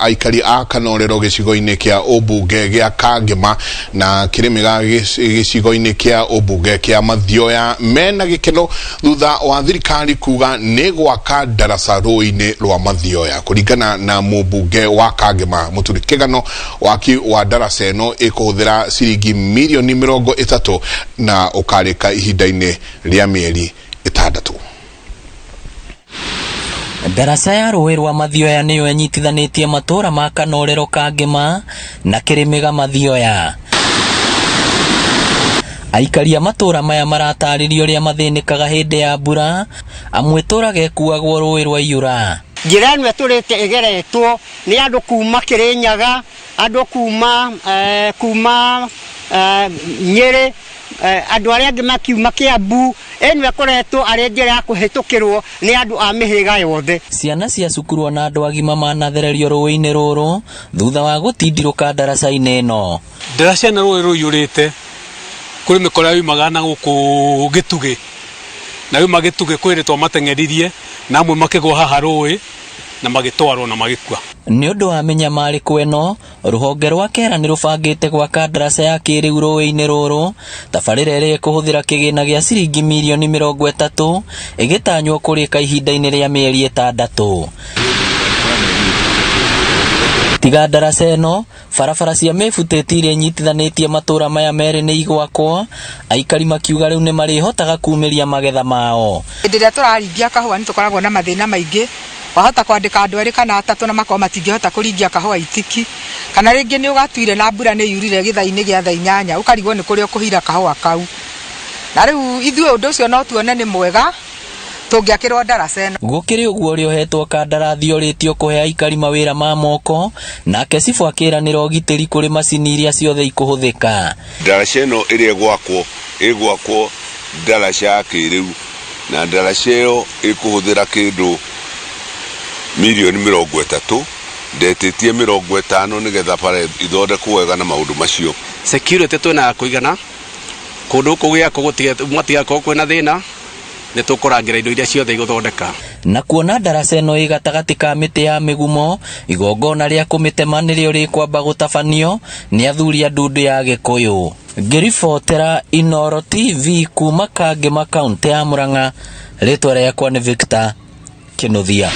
Aikari a Kanorero gĩcigo-inĩ kĩa ũmbunge gĩa Kangema na Kĩrĩmĩga gĩcigo-inĩ kĩa ũmbunge kĩa Mathioya mena gĩkeno thutha wa thirikari kuga nĩ gwaka ndaraca rũĩ-inĩ rwa Mathioya. Kũringana na mũmbunge wa Kangema Mũturi Kĩgano, waki wa ndaraca ĩno ĩkũhũthĩra ciringi mirioni 30 na ũkarĩka ihinda-inĩ rĩa mĩeri 6. Ndaraca ya rũĩ rwa Mathioya nĩyo ĩnyitithanĩtie matũũra ma Kanorero Kangema na Kĩrĩmĩga Mathioya. Aikari a matũũra maya maratarĩria ũrĩa mathĩnĩkaga hĩndĩ ya mbura, amu ĩtũũraga ĩkuagwo rũĩ rwaiyũra. Njĩra ĩno ĩtũrĩte ĩgeretwo nĩ andũ kuma Kĩrĩnyaga, andũ kuma kuma Nyĩrĩ, andũ arĩa angĩ makiuma Kĩambu. Ĩno ĩkoretwo arĩ njĩra ya kũhĩtũkĩrwo nĩ andũ a mĩhĩrĩga yothe. Ciana cia cukuru ona andũ agima manathererio rũĩ-inĩ rũrũ thutha wa gũtindirũka ndaraca-inĩ ĩno. Ndaraca ĩno rũĩ rũiyũrĩte, kũrĩ mĩkora yoimaga na gũkũ Gĩtugĩ, na yauma Gĩtugĩ kwĩ hĩndĩ twamateng'eririe na amwe makĩgũa haha rũĩ na magĩtwarwo na magĩkua. Nĩ ũndũ wa mĩnyamarĩko ĩno, Rũhonge rwa KERA nĩ rũbangĩte gwaka ndaraca ya kĩrĩu rũĩ-inĩ rũrũ, tabarĩra ĩrĩa ĩkũhũthĩra kĩgĩna gĩa ciringi mirioni 30 ĩgĩtanywo kũrĩka ihinda-inĩ rĩa mĩeri 6. Tiga ndaraca ĩno, barabara cia mĩbutĩti iria inyitithanĩtie matũra maya merĩ nĩ igwakwo, aikari makiuga rĩu nĩ marĩhotaga kumĩria magetha mao. Hĩndĩ ĩrĩa tũraringia kahũa nĩ tũkoragwo na mathĩna maingĩ Wahota kwandĩka andũ erĩ kana atatũ na makorwo matingĩhota kũringia kahũa itiki. Kana rĩngĩ nĩ ũgatuire na mbura nĩ yurire gĩthaa-inĩ gĩa thaa inyanya ũkarigwo nĩ kũrĩa ũkũhira kahũa kau. Na rĩu ithuĩ ũndũ ũcio no tuone nĩ mwega tũngĩakĩrwo ndaraca ĩno. Gũkĩrĩ ũguo ũrĩa ũhetwo kandarathi orĩtio kũhe aikari mawĩra ma moko, nake cibũ akĩranĩra ũgitĩri kũrĩ macini iria ciothe ikũhũthĩka. Ndaraca ĩno ĩrĩa ĩgwakwo, ĩgwakwo ndaraca ya kĩrĩu na ndaraca ĩyo ĩkũhũthĩra kĩndũ mirioni 30, ndetĩtie 50 nĩgetha bara ithondekwo wega na maũndũ macio. Security twĩna ya kũigana, kũndũ gũkũ gũgĩakwo gũtigakorwo kwĩna thĩna, nĩ tũkũrangĩra indo iria ciothe igũthondeka. Na kuona ndaraca ĩno ĩ gatagatĩ ka mĩtĩ ya mĩgumo, igongona rĩa kũmĩtema nĩrĩo rĩkwamba gũtabanio nĩ athuri a ndundu ya Gĩkũyũ. Ngĩribotera Inooro TV kuma Kangema, kaũntĩ ya Murang'a, rĩtwa rĩakwa nĩ Victor Kĩnuthia.